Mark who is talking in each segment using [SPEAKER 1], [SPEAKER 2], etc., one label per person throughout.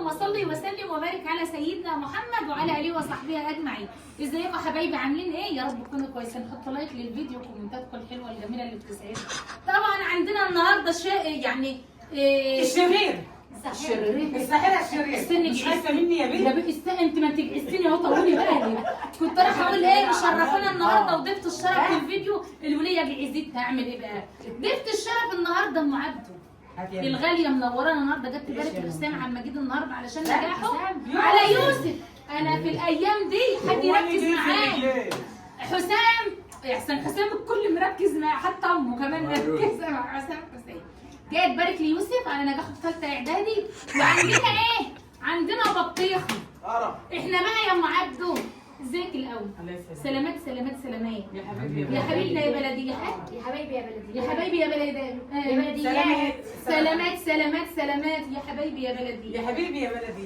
[SPEAKER 1] اللهم صل وسلم وبارك على سيدنا محمد وعلى اله وصحبه اجمعين. ازيكم يا حبايبي، عاملين ايه؟ يا رب تكونوا كويسين. حطوا like للفيديو، كومنتاتكم الحلوة الجميلة اللي بتسعدنا. طبعا عندنا النهارده شيء يعني إيه؟
[SPEAKER 2] الشرير.
[SPEAKER 1] الشرير.
[SPEAKER 2] الساحرة الشرير.
[SPEAKER 1] استني.
[SPEAKER 2] مش خايفة مني يا
[SPEAKER 1] يا
[SPEAKER 2] بنت؟
[SPEAKER 1] بنت استني، انت ما تجعزتني اهو. طولي بالك، كنت رايحة اقول ايه؟ مشرفانا النهارده وضيفه الشرف في الفيديو الوليه جعزتها. اعمل ايه بقى؟ ضيفه الشرف النهارده ام عبده
[SPEAKER 2] هات يا بنت.
[SPEAKER 1] الغالية منورانا النهارده. جت تبارك لحسام عم مجيد النهارده علشان نجاحه
[SPEAKER 2] يوسف.
[SPEAKER 1] على يوسف. انا في الايام دي حد يركز معايا، حسام احسن. حسام الكل مركز معاه، حتى امه كمان مركزه مع حسام. حسام جاية تبارك ليوسف على نجاحه في ثالثة اعدادي. وعندنا ايه؟ عندنا بطيخه. احنا بقى يا ام عبده، ازيك الاول؟
[SPEAKER 2] الله يسلمك.
[SPEAKER 1] سلامات سلامات سلامات.
[SPEAKER 2] يا حبيبي.
[SPEAKER 1] يا حبيبنا يا بلدي، يا حاج.
[SPEAKER 3] يا حبايبي يا بلدي.
[SPEAKER 1] يا حبايبي يا بلدي.
[SPEAKER 3] يا بلدي.
[SPEAKER 2] سلامات.
[SPEAKER 1] سلامات سلامات سلامات يا حبايبي يا بلدي.
[SPEAKER 2] يا حبيبي يا بلدي.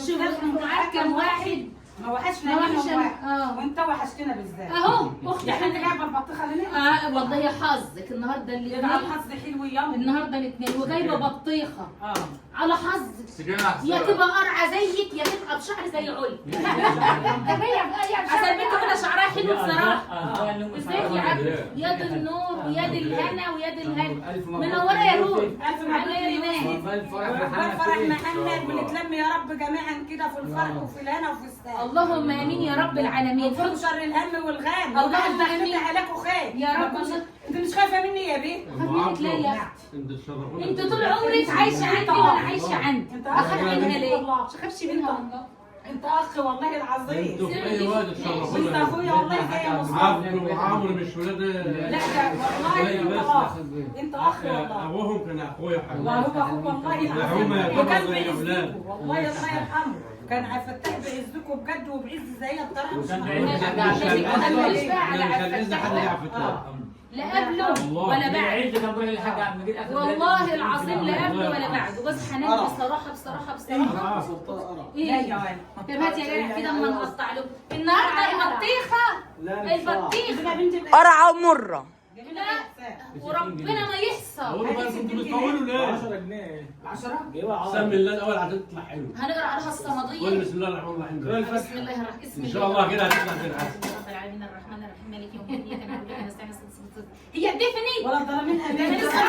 [SPEAKER 1] شوف معاك كام واحد.
[SPEAKER 2] ما وحشنا
[SPEAKER 1] ما
[SPEAKER 2] منهم
[SPEAKER 1] وحشنا.
[SPEAKER 2] واحد. وانت وحشتنا بالذات.
[SPEAKER 1] اهو اختي.
[SPEAKER 2] يعني انت جايبه البطيخه لنا؟
[SPEAKER 1] آه والله يا حظك النهارده
[SPEAKER 2] يبقى
[SPEAKER 1] الاثنين.
[SPEAKER 2] الحظ حلو ياما.
[SPEAKER 1] النهارده الاثنين وجايبه بطيخه على حظك.
[SPEAKER 4] سجينة.
[SPEAKER 1] يا تبقى قرعه زيك يا تبقى بشعر زي علي. عشان البنت كده شعرها حلو بصراحة. ازيك يا عبد؟ يا دي النور ويا دي الهنا ويا دي الهنا. منورة يا روح.
[SPEAKER 2] الف مبروك
[SPEAKER 1] عامله ايه يا ريناد؟
[SPEAKER 2] وعقبال فرح محمد، ونتلم يا رب جميعا كده في الفرح وفي الهنا وفي السعادة.
[SPEAKER 1] اللهم امين يا رب العالمين.
[SPEAKER 2] وانفروا شر الهم والغم.
[SPEAKER 1] اللهم آمين.
[SPEAKER 2] عليكم خير
[SPEAKER 1] يا رب.
[SPEAKER 2] انت مش خايفة مني يا بيه؟
[SPEAKER 1] خاف منك ليه يا اختي؟
[SPEAKER 4] انت تشرفونا.
[SPEAKER 1] انت طول عمرك عايشه عندي وانا عايشه عندي.
[SPEAKER 2] انت اخ.
[SPEAKER 1] اخاف منها ليه؟
[SPEAKER 2] والله.
[SPEAKER 1] مش اخافش منها والله.
[SPEAKER 2] انت اخ والله العظيم.
[SPEAKER 4] انتوا في اي وقت تشرفونا.
[SPEAKER 2] وانت اخويا والله زي مصطفى.
[SPEAKER 4] عبده وعمرو مش ولاد.
[SPEAKER 2] لا ده والله انت اخ، انت اخ والله.
[SPEAKER 4] ابوهم كان اخويا حبيبي.
[SPEAKER 2] والله هو اخوك والله العظيم.
[SPEAKER 4] هم يعتبروا
[SPEAKER 2] وكان
[SPEAKER 4] زي أولاد.
[SPEAKER 2] بعزكم والله، الله يرحمه كان فتاح بعزكم بجد وبعز زي الطريقة مش
[SPEAKER 4] مش هنأذي حد يعرف يطلع.
[SPEAKER 1] لا قبله ولا بعد، والله العظيم لا قبله ولا بعد. وجوز حنان بصراحة بصراحة بصراحة.
[SPEAKER 2] لا
[SPEAKER 1] ايه
[SPEAKER 2] يا ولد.
[SPEAKER 1] طب هات يا جدع كده اما نقطع له النهارده البطيخه. البطيخه
[SPEAKER 5] قرعة ومرة.
[SPEAKER 1] لا وربنا ما يحصل.
[SPEAKER 4] اقول بقى انتوا بتطولوا ليه؟
[SPEAKER 6] 10 جنيه.
[SPEAKER 2] 10.
[SPEAKER 4] سمي الله الاول عشان تطلع حلو.
[SPEAKER 1] هنقرا عليها
[SPEAKER 4] قول
[SPEAKER 1] الصمديه.
[SPEAKER 4] بسم الله الرحمن الرحيم.
[SPEAKER 1] بسم الله الرحمن اسم
[SPEAKER 4] ان شاء الله كده هتطلع زي العسل.
[SPEAKER 1] رب العالمين الرحمن الرحيم مالك يوم الدين اياك نعبد واياك نستعين اهدنا. هي ادفني
[SPEAKER 2] ولا الظالمين.
[SPEAKER 1] ده لسه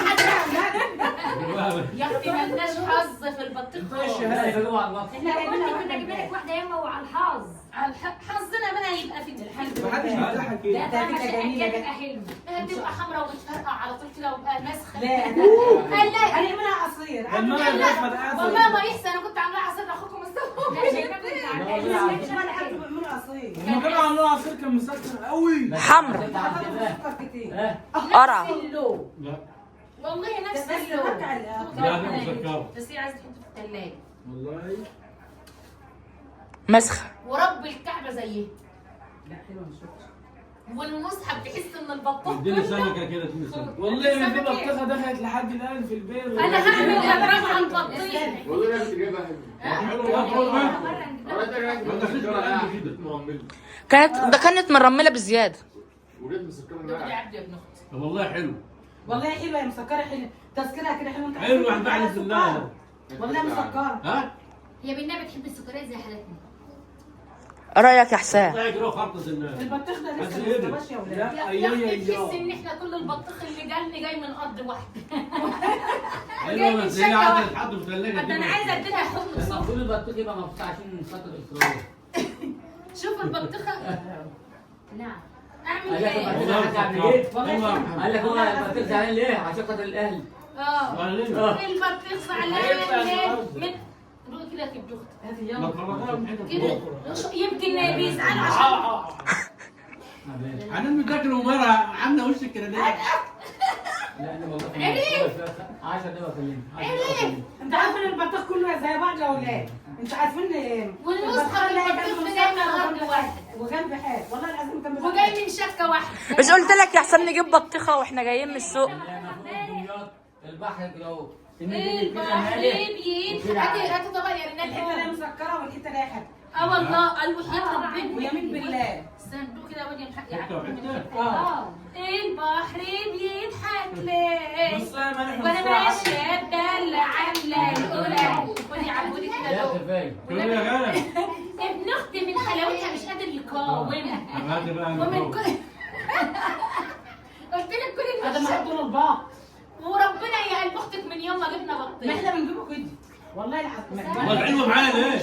[SPEAKER 1] يا اختي مالناش حظ في البطيخ خالص.
[SPEAKER 3] احنا قلنا كنا جبنا لك واحدة ياما وعلى الحظ.
[SPEAKER 1] على حظنا بقى يبقى في الحلو.
[SPEAKER 6] محدش بيضحك كده.
[SPEAKER 3] لا
[SPEAKER 2] هتبقى جميلة
[SPEAKER 3] تبقى حلو.
[SPEAKER 1] هتبقى حمراء وبتفرقع على طول كده وبقى مسخه.
[SPEAKER 2] لا
[SPEAKER 1] قال لا.
[SPEAKER 2] هنعملها عصير.
[SPEAKER 6] المرة اللي فاتت.
[SPEAKER 1] والله ما يحسن، انا كنت عاملاه عصير لاخوكم الصبح.
[SPEAKER 3] لا شايفة كنت عاملة.
[SPEAKER 2] ولا حد بيعملوا عصير.
[SPEAKER 6] لما كانوا عاملين عصير كان مسكر قوي.
[SPEAKER 5] حمرا.
[SPEAKER 2] حطوا سكر كتير.
[SPEAKER 5] قرعة.
[SPEAKER 1] نفس اللون.
[SPEAKER 4] لا
[SPEAKER 1] والله نفس
[SPEAKER 2] بس
[SPEAKER 1] اللون.
[SPEAKER 2] نرجع الآخر.
[SPEAKER 4] لا، دي مسكرة.
[SPEAKER 1] بس هي عايزه تحطه في الثلاجة.
[SPEAKER 4] والله
[SPEAKER 5] مسخة.
[SPEAKER 1] ورب الكعبة زيها.
[SPEAKER 2] لا حلوة مش وحشة.
[SPEAKER 1] والمصحف تحس ان البطيخ
[SPEAKER 4] اديني
[SPEAKER 1] كله.
[SPEAKER 4] سمكة كده، اديني سمكة.
[SPEAKER 6] والله ما في بطيخه دخلت لحد الان في البيت.
[SPEAKER 1] انا هعمل اضراب على البطيخ.
[SPEAKER 7] والله انا كنت جايبها حلو.
[SPEAKER 4] حلو والله.
[SPEAKER 3] مرة نجيب لها.
[SPEAKER 4] ما دخلتش ولا قد كده.
[SPEAKER 5] كانت ده كانت مرملة بزيادة.
[SPEAKER 7] وجيت مسكرة
[SPEAKER 1] دوق يا
[SPEAKER 7] معاك.
[SPEAKER 1] عبد يا ابن اختي.
[SPEAKER 4] طب والله حلو.
[SPEAKER 2] والله حلوة يا مسكره، حلوة تسكرها كده حلوة. انت
[SPEAKER 4] حلو واحد بعد الله.
[SPEAKER 2] والله مسكره.
[SPEAKER 4] ها؟
[SPEAKER 3] هي بنها بتحب السكريات زي حالتنا.
[SPEAKER 5] رأيك يا حسام؟
[SPEAKER 4] طلع كده خرطة الناس.
[SPEAKER 2] البطيخ ده
[SPEAKER 4] بس
[SPEAKER 2] لسه ما
[SPEAKER 4] إيه ده؟
[SPEAKER 2] استواش يا ولاد.
[SPEAKER 6] لا
[SPEAKER 1] يا
[SPEAKER 6] ايوه
[SPEAKER 1] اختي تحس
[SPEAKER 6] ايوه.
[SPEAKER 1] ان احنا كل البطيخ اللي جالني جاي من ارض واحدة.
[SPEAKER 4] حلوة بس هي عايزه تتحط في الثلاجة.
[SPEAKER 1] حتى انا عايزه اديلها حضن بصراحة.
[SPEAKER 8] المفروض البطيخ يبقى مبسوط عشان خاطر اسرائيل.
[SPEAKER 1] شوف البطيخه.
[SPEAKER 3] نعم.
[SPEAKER 1] اعمل
[SPEAKER 8] قال لك
[SPEAKER 1] ايه؟
[SPEAKER 8] البطيخ عامل ايه؟
[SPEAKER 4] والله.
[SPEAKER 8] قال لك هو البطيخ زعلان ليه؟ عشان خاطر الاهل.
[SPEAKER 1] البطيخ زعلان ليه؟ من دوق كده يا ابن اختي.
[SPEAKER 4] ما تخرجها
[SPEAKER 1] كده يمكن بيزعلوا عشان
[SPEAKER 4] حنان بتاكل ومرة عامله وشك كده ليه؟
[SPEAKER 8] لا انا والله
[SPEAKER 1] عرف.
[SPEAKER 8] 10 دقايق بكلمك.
[SPEAKER 1] عرف.
[SPEAKER 2] انت عارفين البطيخ كله زي بعض يا ولاد. انت عارفين
[SPEAKER 1] والنسخة
[SPEAKER 2] اللي هي
[SPEAKER 1] البطيخ جاي من ارض واحدة
[SPEAKER 2] وجنب حاج والله العظيم كان
[SPEAKER 1] وجاي من شكه واحدة.
[SPEAKER 5] مش قلت لك يا حسام نجيب بطيخة واحنا جايين من السوق؟
[SPEAKER 8] البحر كده اهو.
[SPEAKER 1] البحر بيضحك. هاتي هاتي طبق يا ريناد.
[SPEAKER 2] الحتة اللي هي مسكره والحتة اللي هي حاجة.
[SPEAKER 1] اه والله قال وحياة ربنا.
[SPEAKER 2] ويمين بالله.
[SPEAKER 1] صندوق كده وادي الحق يا
[SPEAKER 4] حتة
[SPEAKER 1] عبد.
[SPEAKER 4] وحتة.
[SPEAKER 1] البحر بيضحك ليه؟
[SPEAKER 6] نص ساعة مالح
[SPEAKER 1] وانا
[SPEAKER 6] ونص ساعة.
[SPEAKER 1] ماشية الدلة عامله القلع. خدي عبودي كده
[SPEAKER 8] لا
[SPEAKER 1] دوق.
[SPEAKER 8] كفاية. جاي.
[SPEAKER 1] ابن اختي من حلاوتها مش قادر يقاومها. ومن كل قلت لك كل
[SPEAKER 2] هذا محطول الباق.
[SPEAKER 1] وربنا يا قلب اختك من يوم ما جبنا بطيخ.
[SPEAKER 2] ما احنا بنجيبه كده والله العظيم.
[SPEAKER 4] امال حلوة معانا ليه؟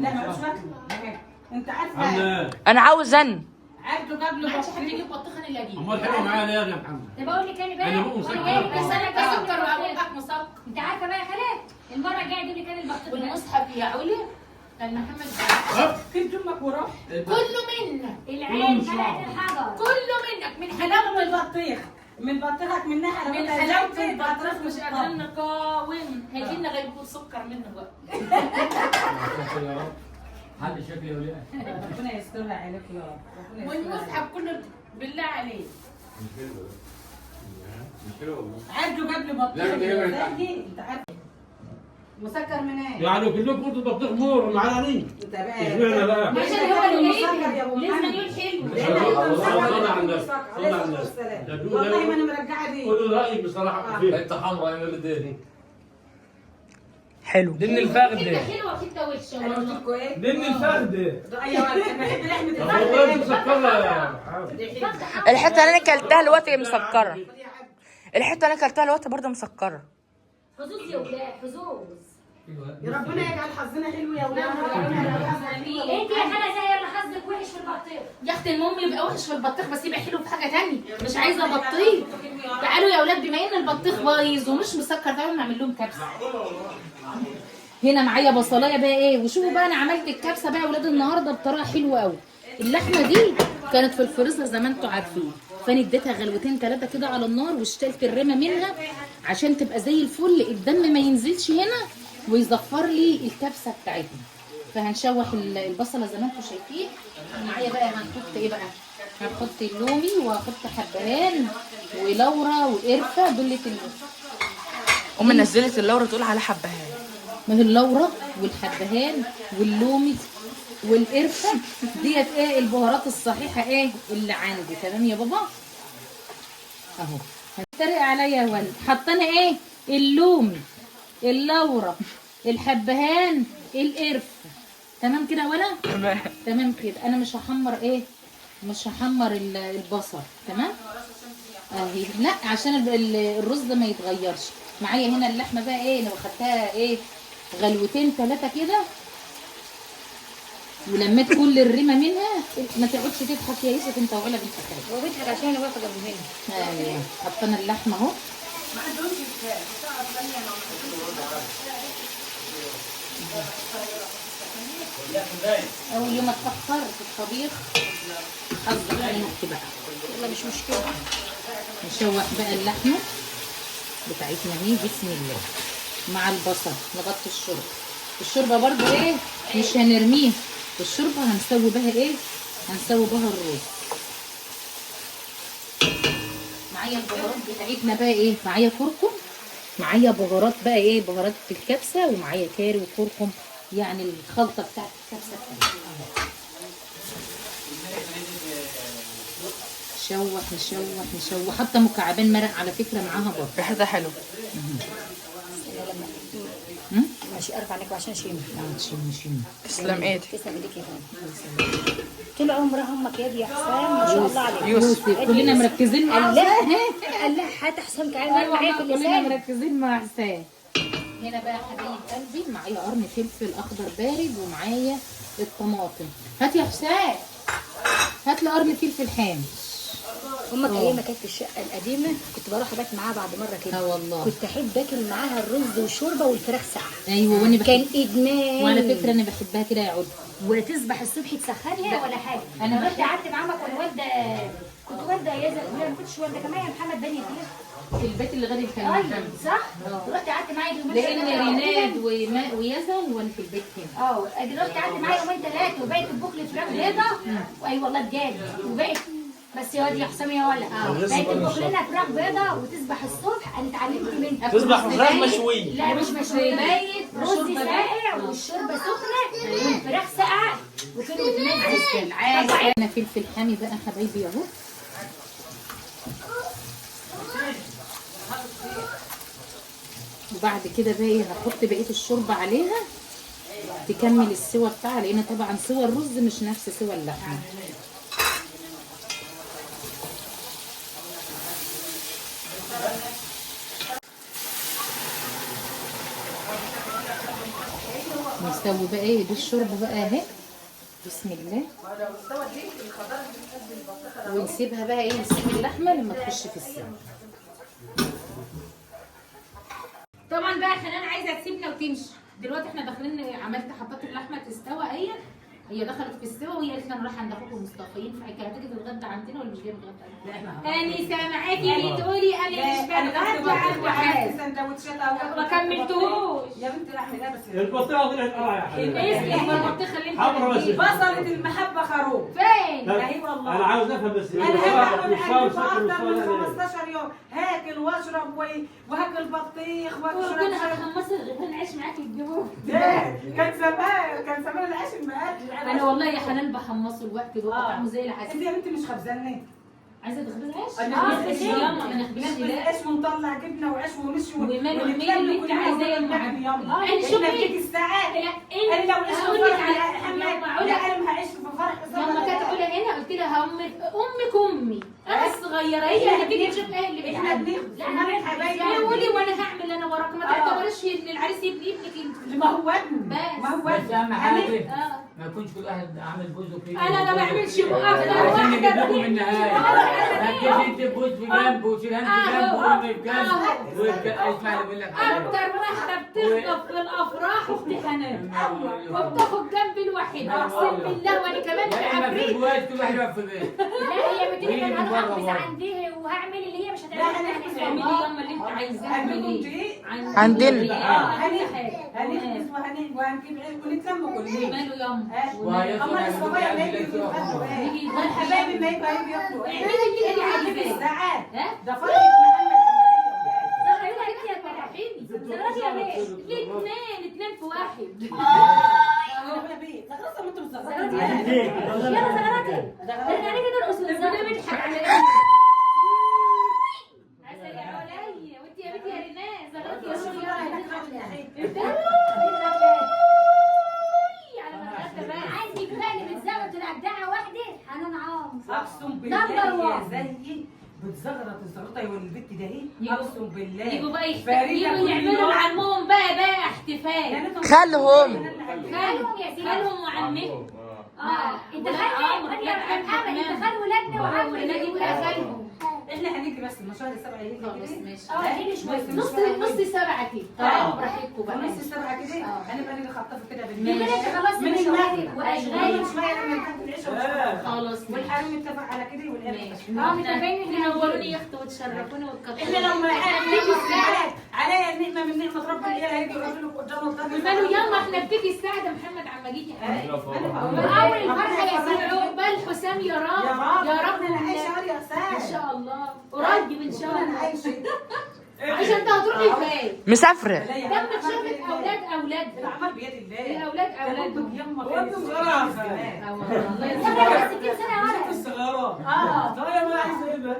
[SPEAKER 2] لا ما مش فاكره. انت عارفه
[SPEAKER 5] انا عاوز انا
[SPEAKER 2] عبده جاب له
[SPEAKER 1] بطيخ. تجيب بطيخ انا اللي اجيب.
[SPEAKER 4] امال حلوة معايا ليه يا محمد؟
[SPEAKER 3] طب اقول لك انا بقى
[SPEAKER 4] انا بقوم مسكر.
[SPEAKER 1] بس انا بسكر وابوك مسكر.
[SPEAKER 3] انت عارفه بقى يا خالد المرة الجاية اجيب لك انا البطيخ.
[SPEAKER 1] والمصحف يا عليا كان محمد
[SPEAKER 2] كنت امك وراه
[SPEAKER 1] كله منك.
[SPEAKER 3] العين حلقة الحجر
[SPEAKER 1] كله منك من حلاوة
[SPEAKER 2] البطيخ. من بطيخك منها.
[SPEAKER 1] من حلاوة البطيخ مش قادرين نقاوم. هيجي لنا غيبوبة سكر منه بقى.
[SPEAKER 8] حل الشكل يا ولاد.
[SPEAKER 2] ربنا يسترها عليك يا رب.
[SPEAKER 1] والمصحف كله بالله عليك.
[SPEAKER 7] مش حلو ده. مش حلو والله.
[SPEAKER 2] عبده جاب لي بطيخ. انت عارف مسكر من ايه؟
[SPEAKER 4] يعني كلكم قلتوا البطيخ مر معانا ليه؟ اشمعنى بقى؟
[SPEAKER 1] عشان هو اللي لازم يقول حلو.
[SPEAKER 4] صلى على النبي صلى على النبي.
[SPEAKER 2] والله ما انا مرجعه دي.
[SPEAKER 4] قولوا رايك بصراحة.
[SPEAKER 7] حتة حمراء يا ولدين.
[SPEAKER 5] حلو.
[SPEAKER 6] دن الفخد.
[SPEAKER 1] حتة حلوة وحتة وحشة والله.
[SPEAKER 6] دن الفخد.
[SPEAKER 2] ايوه بحب لحمه
[SPEAKER 4] الفخد. والله مسكره يا محمد.
[SPEAKER 5] الحتة اللي انا اكلتها دلوقتي مسكره. الحتة اللي انا اكلتها دلوقتي برضه مسكره.
[SPEAKER 3] حظوظ يا ولاد حظوظ.
[SPEAKER 2] يا ربنا يجعل حظنا حلو يا ولاد.
[SPEAKER 3] انت يا خاله زي اللي حظك وحش في البطيخ.
[SPEAKER 1] يا اختي المهم يبقى وحش في البطيخ بس يبقى حلو في حاجة ثانية. مش عايزه بطيخ. تعالوا يا اولاد بما ان البطيخ بايظ ومش مسكر تعالوا نعمل لهم كبسة. هنا معايا بصلايه بقى ايه، وشوفوا بقى انا عملت الكبسه بقى يا اولاد النهارده بطريقة حلوة قوي. اللحمة دي كانت في الفريزر زي ما انتم عارفين، فانا اديتها غلوتين ثلاثة كده على النار واشتلت الرمه منها عشان تبقى زي الفل، الدم ما ينزلش هنا ويزفر لي الكبسه بتاعتنا. فهنشوح البصله زي ما انتم شايفين. معايا بقى هنحط ايه بقى؟ هنحط اللومي وهحط حبهان ولورا وقرفه دولة اللومي.
[SPEAKER 5] امي نزلت اللورا تقول على حبهان.
[SPEAKER 1] ما هي اللورا والحبهان واللومي والقرفه ديت ايه البهارات الصحيحة ايه اللي عندي. تمام يا بابا اهو. هتريق عليا يا ولد. حطينا ايه؟ اللومي، اللورا، الحبهان، القرفه. تمام كده ولا؟
[SPEAKER 5] تمام
[SPEAKER 1] تمام كده. انا مش هحمر ايه؟ مش هحمر البصل. تمام اهي. لا عشان الرز ما يتغيرش معايا. هنا اللحمة بقى ايه لو خدتها ايه غلوتين ثلاثة كده ولميت كل الرمه منها. ما تقعدش تضحك يا يوسف انت وعلا بنت خالك.
[SPEAKER 3] هو بيضحك عشان انا واقفة جنب منه.
[SPEAKER 1] ايوه حطينا اللحمة اهو.
[SPEAKER 2] ما عندهمش فراخ.
[SPEAKER 1] اول يوم اتاخر في الطبيخ حظك انا اختي بقى.
[SPEAKER 3] يلا مش مشكلة.
[SPEAKER 1] نشوح بقى اللحمة بتاعتنا اهي بسم الله مع البصل. نغطي الشوربة. الشوربة برضو ايه مش هنرميها. الشوربة هنسوي بها ايه؟ هنسوي بها الرز. معايا البهارات بتاعتنا بقى ايه؟ معايا كركم، معايا بهارات بقى ايه؟ بهارات الكبسه، ومعايا كاري وكركم، يعني الخلطة بتاعت الكبسه بتاعتنا. نشوح نشوح نشوح. حاطه مكعبين مرق على فكرة معاها برضه.
[SPEAKER 5] ريحتها حلوة.
[SPEAKER 3] ماشي ارفع عليك عشان شيم.
[SPEAKER 1] شيم شيم.
[SPEAKER 5] تسلم ايدك.
[SPEAKER 3] تسلم ايدك يا فندم. طول عمرها امك يا يا حسام ما شاء الله عليك.
[SPEAKER 1] يوسف كلنا مركزين مع
[SPEAKER 3] الله الله حتى حسام كمان معايا في
[SPEAKER 1] كلنا
[SPEAKER 3] اللسان.
[SPEAKER 1] مركزين مع حسام. هنا بقى حبايب قلبي معايا قرن فلفل اخضر بارد ومعايا الطماطم. هات يا حسام، هات لي قرن فلفل حامي.
[SPEAKER 3] امك ايام ما كانت في الشقة القديمة كنت بروح ابات معاها بعد مرة كده.
[SPEAKER 1] اه والله
[SPEAKER 3] كنت احب اكل معاها الرز والشوربه والفراخ ساقعه.
[SPEAKER 1] ايوه وانا بحب.
[SPEAKER 3] كان ادمان.
[SPEAKER 1] وعلى فكرة انا بحبها كده يا عود.
[SPEAKER 3] وتصبح الصبح تسخنها ولا حاجة. انا رحت قعدت مع امك وانا والده، كنت والده يا زلمة. لا ما كنتش والده كمان يا محمد بني فيها
[SPEAKER 1] في البيت اللي غادي كان
[SPEAKER 3] ايوه
[SPEAKER 1] محمد.
[SPEAKER 3] صح. رحت قعدت معايا يومين
[SPEAKER 1] لان
[SPEAKER 3] ثلاثة
[SPEAKER 1] ريناد ويزن وانا في البيت هنا.
[SPEAKER 3] اه رحت قعدت معايا يومين ثلاثة وبقت تطبخ لي فراخ بيضة. واي والله بجد. وبقت بس يا واد يا حسام يا ولا بقت تطبخ لنا فراخ بيضة وتصبح الصبح. انا اتعلمت منها.
[SPEAKER 6] تصبح فراخ مشوية.
[SPEAKER 3] لا مش مشوية،
[SPEAKER 1] بايت
[SPEAKER 3] رز ساقع والشوربه سخنة والفراخ ساقعه وكانوا بتنزل.
[SPEAKER 1] انا فلفل حامي بقى حبايبي اهو. وبعد كده بقى ايه هحط بقية الشوربة عليها. تكمل السوى بتاعها، لان طبعا سوى الرز مش نفس سوى اللحمة. نسوي بقى ايه دي الشوربة بقى اهي، بسم الله. ونسيبها بقى ايه، نسيب اللحمة لما تخش في السوا. طبعا بقى حنان عايزه تسيبنا وتمشي دلوقتي، احنا داخلين عملت حطيت اللحمة تستوى اهي، هي دخلت في السوا وهي قالت لي انا رايحة عند اخوك مصطفى، ينفع كده هتيجي تتغدى عندنا ولا مش جاية تتغدى عندنا؟ انا سامعاكي بتقولي انا مش بتغدى عند حد،
[SPEAKER 2] سندوتشات او
[SPEAKER 1] ما كملتهوش
[SPEAKER 2] يا بنت لحم ده بس
[SPEAKER 4] البطيخه طلعت قرع يا حبيبي.
[SPEAKER 1] اسلم البطيخه اللي انت
[SPEAKER 4] حمرا بس.
[SPEAKER 1] بتجيبها.
[SPEAKER 2] بصلة المحبة خروف.
[SPEAKER 1] فين؟
[SPEAKER 2] اهي والله
[SPEAKER 4] انا عاوز افهم بس.
[SPEAKER 2] انا هاكل عندكم اكتر من 15 يوم، هاكل واشرب وهاكل بطيخ واشرب.
[SPEAKER 1] كنا هتخمصي رغيفين عيش معاكي تجيبوه.
[SPEAKER 6] كان زمان، كان زمان العيش المقاتل.
[SPEAKER 1] انا والله يا حنان بحمصه الوقت ده طعمه زي العسل.
[SPEAKER 2] انت يا بنتي مش خبزانه؟
[SPEAKER 1] عايزه تخبزي عيش؟
[SPEAKER 2] اه
[SPEAKER 1] يلا ما نخبزش. لا
[SPEAKER 2] عيش ونطلع جبنه وعيش ومشي
[SPEAKER 1] وماله اعملي اللي انت عايزاه يا ام عبد.
[SPEAKER 2] انا شوفي بتيجي الساعات.
[SPEAKER 1] لا
[SPEAKER 2] انا لو عشت
[SPEAKER 1] هقول
[SPEAKER 2] في
[SPEAKER 1] لك
[SPEAKER 2] فرح
[SPEAKER 1] على
[SPEAKER 2] محمد، لا انا ما هعيش في فرح.
[SPEAKER 1] لما كانت علا هنا قلت لها امك امك امي انا الصغيرة هي اللي هتيجي تشوف ايه اللي
[SPEAKER 2] احنا
[SPEAKER 1] بتعمل.
[SPEAKER 2] بنخبز.
[SPEAKER 1] لا
[SPEAKER 2] احنا حبايبي.
[SPEAKER 1] قولي وانا هعمل انا وراك، ما تعتبريش ان العريس يبني ابنك انت.
[SPEAKER 2] ما هو ابني، ما هو
[SPEAKER 8] بس
[SPEAKER 2] ابني.
[SPEAKER 8] اهم حاجة
[SPEAKER 1] اه
[SPEAKER 8] ما يكونش كل واحد عامل بوزه كده.
[SPEAKER 1] انا ما بعملش اكتر
[SPEAKER 8] عشان نجيب
[SPEAKER 1] واحدة
[SPEAKER 8] لكم النهاية. ما تجيش انت بوز في جنب وشيلان في جنب وامي في جنب. اسمع اللي بقول لك عليه.
[SPEAKER 1] اكتر واحدة بتخطف في الافراح اختي حنان، وبتاخد جنب الوحيد اقسم بالله. وانا كمان
[SPEAKER 8] يا اما في
[SPEAKER 1] بعفريت.
[SPEAKER 8] بواز كل واحد يقف في بيت.
[SPEAKER 3] لا هي بتقول
[SPEAKER 8] ويجي
[SPEAKER 3] انا
[SPEAKER 8] من بره
[SPEAKER 3] هروح اخبز
[SPEAKER 8] برضه.
[SPEAKER 3] عندها وهعمل اللي هي مش
[SPEAKER 2] لا،
[SPEAKER 3] هتعملها.
[SPEAKER 2] هنخبز
[SPEAKER 1] اعملي يما اللي انت عايزاه.
[SPEAKER 2] عندكم دقيق؟
[SPEAKER 5] عندنا.
[SPEAKER 2] هنخبز وهنجيب عيش ونتلم كلنا.
[SPEAKER 1] ماله يما؟
[SPEAKER 2] امال الصبايا ما يجوا ياكلوا ايه؟ والحبايب ما يبقى يجوا ياكلوا ايه؟
[SPEAKER 1] اعملي اللي انت عايزاه.
[SPEAKER 2] الساعات
[SPEAKER 1] ها؟
[SPEAKER 2] ده فرحة محمد.
[SPEAKER 1] زغرتي يا فرحيني، زغرتي يا بيه. الاثنين اثنين في واحد.
[SPEAKER 3] زغرتي يلا زغرتي، احنا هنيجي نرقص
[SPEAKER 1] ربنا
[SPEAKER 3] ونزغرط.
[SPEAKER 1] بيضحك على ايه؟ عسل يا عليا. وانت يا بنتي يا ريناس زغرتي يا شوفي على ما اتغدى بقى.
[SPEAKER 3] عندك بقى اللي بتزغرط الابدعه واحدة حنان عمرو.
[SPEAKER 2] اقسم بالله يا زيي بتزغرط الزغرطه يا البت ده اهي، اقسم بالله.
[SPEAKER 1] يجوا بقى
[SPEAKER 2] فريدة
[SPEAKER 1] يجوا
[SPEAKER 2] كل
[SPEAKER 1] يعملوا
[SPEAKER 2] يوم.
[SPEAKER 1] مع عمهم بقى احتفال.
[SPEAKER 5] خالهم.
[SPEAKER 3] خالهم يا سيدي.
[SPEAKER 1] خالهم وعمهم.
[SPEAKER 3] انت خال يا محمد، انت خال ولادنا وعم
[SPEAKER 1] ولادي بقى خالهم.
[SPEAKER 2] احنا هنيجي بس من شهر 7 هيجي
[SPEAKER 1] خلاص
[SPEAKER 2] كده.
[SPEAKER 1] ماشي.
[SPEAKER 3] اه شوية.
[SPEAKER 1] نص 7 كده. تعالوا براحتكم بقى.
[SPEAKER 2] نص 7 كده هنبقى نيجي خطفه كده بالليل.
[SPEAKER 3] يبقى انت خلصت
[SPEAKER 2] من
[SPEAKER 3] مشاويرك
[SPEAKER 2] المغرب
[SPEAKER 3] واشغالك.
[SPEAKER 2] شوية لما نحب العشاء.
[SPEAKER 1] خلاص
[SPEAKER 2] والحريم اتفق على كده والعيال
[SPEAKER 1] ماشي.
[SPEAKER 3] متفقين ان
[SPEAKER 1] تنوروني يا اختي وتشرفوني وتكبروني.
[SPEAKER 2] احنا لو معانا عليا النعمة من نعمه رب العيال هيجوا يقعدوا لك قدام الدار.
[SPEAKER 1] وماله يلا احنا بتيجي الساعة ده محمد عم يجي يا حبيبي.
[SPEAKER 3] اول الفرحة يا سيدي.
[SPEAKER 1] عقبال حسام يا رب.
[SPEAKER 2] يا رب
[SPEAKER 1] يا رب
[SPEAKER 2] انا عايشه يا
[SPEAKER 1] ان
[SPEAKER 2] حسام
[SPEAKER 1] شاء الله قريب ان شاء
[SPEAKER 2] انا
[SPEAKER 1] الله.
[SPEAKER 2] عايشه.
[SPEAKER 1] عشان انت هتروحي فين؟
[SPEAKER 5] مسافرة.
[SPEAKER 1] دمك شافت اولاد اولادها.
[SPEAKER 2] الاعمال بيد الله.
[SPEAKER 1] الاولاد اولادهم.
[SPEAKER 2] يما
[SPEAKER 6] هو انت صغيرة يا خالد؟
[SPEAKER 1] اه والله الله
[SPEAKER 3] انت
[SPEAKER 1] يسلمك.
[SPEAKER 3] 60 سنة يا ولد.
[SPEAKER 6] انت الصغيرة. طيب انا عايزه ايه بقى؟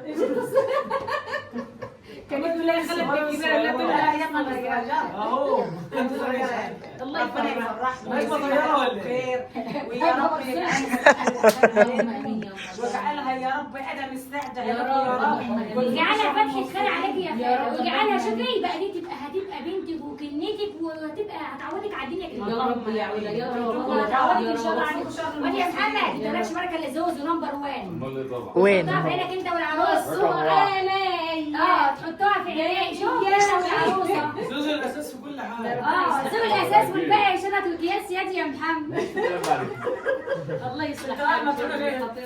[SPEAKER 1] كانت لا خلت الكبيرة لا تقول
[SPEAKER 2] لا يما صغيرة.
[SPEAKER 6] اهو انت صغيرة.
[SPEAKER 1] الله
[SPEAKER 2] ربنا
[SPEAKER 1] يفرحك.
[SPEAKER 2] يفرحنا
[SPEAKER 6] مش صغيرة ولا ايه؟
[SPEAKER 2] خير ويا رب يجعلها
[SPEAKER 1] اللهم امين يا رب.
[SPEAKER 2] واجعلها يا رب ادم السعده
[SPEAKER 1] يا رب. اللهم آمين.
[SPEAKER 3] واجعلها فتحة خير عليك يا
[SPEAKER 1] يا
[SPEAKER 3] خالة،
[SPEAKER 1] رب.
[SPEAKER 3] واجعلها شوفي بقى دي تبقى هتبقى بنتك وكنتك وهتبقى هتعودك على الدنيا كده.
[SPEAKER 1] يا رب يا علا يا رب.
[SPEAKER 3] وهتعودك
[SPEAKER 1] يا
[SPEAKER 3] ان شاء الله
[SPEAKER 1] رب.
[SPEAKER 3] عليك. وانت يا محمد انت مالكش بركة الا زوز ونمبر 1.
[SPEAKER 7] امال ايه طبعا.
[SPEAKER 5] وين؟
[SPEAKER 3] حطها في عينك انت والعروس.
[SPEAKER 1] بصوا عليا.
[SPEAKER 3] تحطها في عينيك. شوف انت والعروسه.
[SPEAKER 6] زوز الاساس في كل حاجة.
[SPEAKER 3] زوج الاساس والباقي شنط واكياس يد يا محمد.
[SPEAKER 1] الله يصلح
[SPEAKER 6] تعال ما
[SPEAKER 1] حالك
[SPEAKER 6] تقول
[SPEAKER 1] يا
[SPEAKER 6] ايه؟
[SPEAKER 1] رب.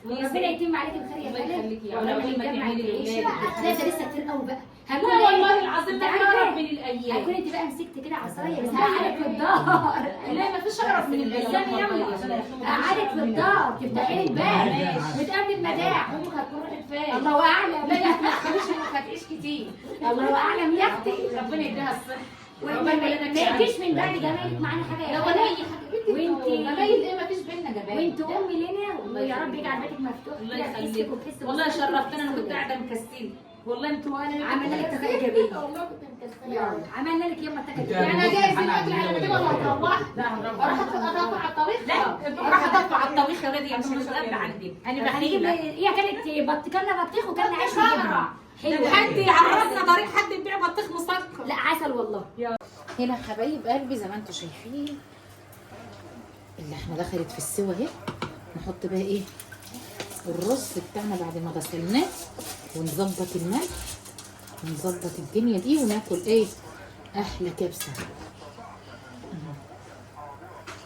[SPEAKER 3] ربنا يتم عليك بخير يا
[SPEAKER 1] الله
[SPEAKER 3] خالد.
[SPEAKER 1] يخليك يا رب.
[SPEAKER 3] وربنا
[SPEAKER 1] ما
[SPEAKER 3] يجمع
[SPEAKER 1] تعملي
[SPEAKER 3] العيش.
[SPEAKER 1] لأولادك.
[SPEAKER 3] لا ده لسه كتير قوي بقى.
[SPEAKER 1] لا والله العظيم ما
[SPEAKER 3] انت
[SPEAKER 1] في اقرب
[SPEAKER 3] عارفة؟
[SPEAKER 1] من الايام.
[SPEAKER 3] هيكون انت بقى مسكت كده عصاية بس هقعدك في الدار.
[SPEAKER 1] لا ما فيش اقرب من الايام
[SPEAKER 3] يلا هقعدك في الدار تفتحي لي الباب وتقابلي المداع.
[SPEAKER 1] امك هتكون راحت فين؟
[SPEAKER 3] الله اعلم.
[SPEAKER 1] لا لا ما تخافيش امك هتعيش كتير.
[SPEAKER 3] الله اعلم يا اختي.
[SPEAKER 1] ربنا يديها الصحة.
[SPEAKER 3] وانت ما يجيش من بعد جمالك معانا حاجة
[SPEAKER 1] لا
[SPEAKER 3] يا
[SPEAKER 1] ولا
[SPEAKER 3] خالد.
[SPEAKER 1] اي حاجة. بنتي جمايل ايه؟ ما فيش بينا جمايل.
[SPEAKER 3] وانت امي لنا ويا رب يجعل بيتك مفتوح
[SPEAKER 1] الله
[SPEAKER 3] كده بحسك
[SPEAKER 1] يخليك
[SPEAKER 3] وبحس
[SPEAKER 1] والله
[SPEAKER 3] بصحتك
[SPEAKER 1] شرفتنا. انا
[SPEAKER 3] وبحس
[SPEAKER 1] كنت قاعدة مكسله. والله انتوا انا
[SPEAKER 3] عملنا لك طاقة ايجابية.
[SPEAKER 1] والله كنت مكسله.
[SPEAKER 3] عملنا لك يما طاقة ايجابية.
[SPEAKER 1] يعني اجهز الاكل على ما تيجي ولا هتروح؟ لا اروح اطفي على الطبيخ. لا اروح اطفي على الطبيخ يا ولادي عشان نتغدى عندي. انا
[SPEAKER 3] هنجيب
[SPEAKER 1] بخيله.
[SPEAKER 3] هي كانت كلنا بطيخ وكلنا عيش وجبنه. حلو.
[SPEAKER 1] حد يعرفنا طريق حد يبيع بطيخ مسكر.
[SPEAKER 3] لا عسل والله.
[SPEAKER 1] هنا حبايب قلبي زي ما انتم شايفين اللحمة دخلت في السوا اهي. نحط بقى ايه الرز بتاعنا بعد ما غسلناه، ونظبط الملح ونظبط الدنيا دي، وناكل ايه احلى كبسة.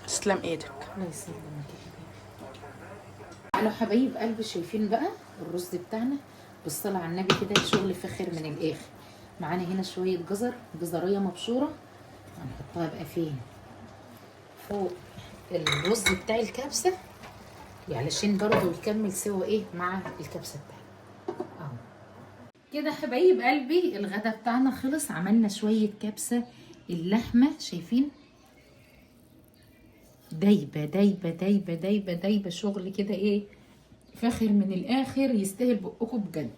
[SPEAKER 5] تسلم ايدك.
[SPEAKER 1] الله يسلمك يا حبيبي. تعالوا حبايب قلبي، شايفين بقى الرز بتاعنا بالصلاة على النبي كده، شغل فخر من الاخر. معانا هنا شوية جزر، جزريه مبشوره، هنحطها بقى فين؟ فوق الرز بتاع الكبسه، علشان برضه يكمل سوا ايه مع الكبسه بتاعتنا اهو كده. حبايب قلبي الغدا بتاعنا خلص، عملنا شوية كبسة اللحمة، شايفين دايبه دايبه دايبه دايبه دايبه، شغل كده ايه فاخر من الاخر، يستاهل بقكم بجد.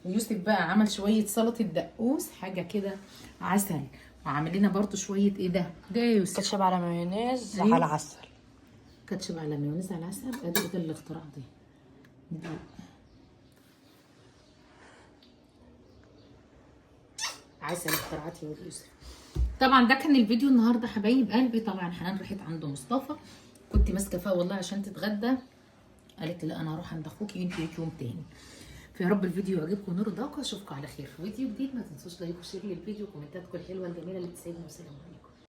[SPEAKER 1] ويوسف بقى عمل شوية سلطة دقوس، حاجة كده عسل، وعامل لنا برضو شوية ايه ده ده يا يوسف؟
[SPEAKER 5] كاتشب على مايونيز
[SPEAKER 1] أيوة.
[SPEAKER 5] على عسل.
[SPEAKER 1] كاتشب على مايونيز على عسل. ادي ده الاختراع ده. ندوق. عسل اختراعات يا ولد يوسف. طبعا ده كان الفيديو النهارده حبايب قلبي. طبعا حنان راحت عند مصطفى، كنت ماسكه فيها والله عشان تتغدى، قالت لي لا انا هروح عند اخوكي وانت ليك يوم تاني. فيا رب الفيديو يعجبكم ونرضاكم، اشوفكم على خير في فيديو جديد. ما تنسوش like و share للفيديو وكومنتاتكم الحلوة الجميلة اللي بتسعدنا. والسلام عليكم.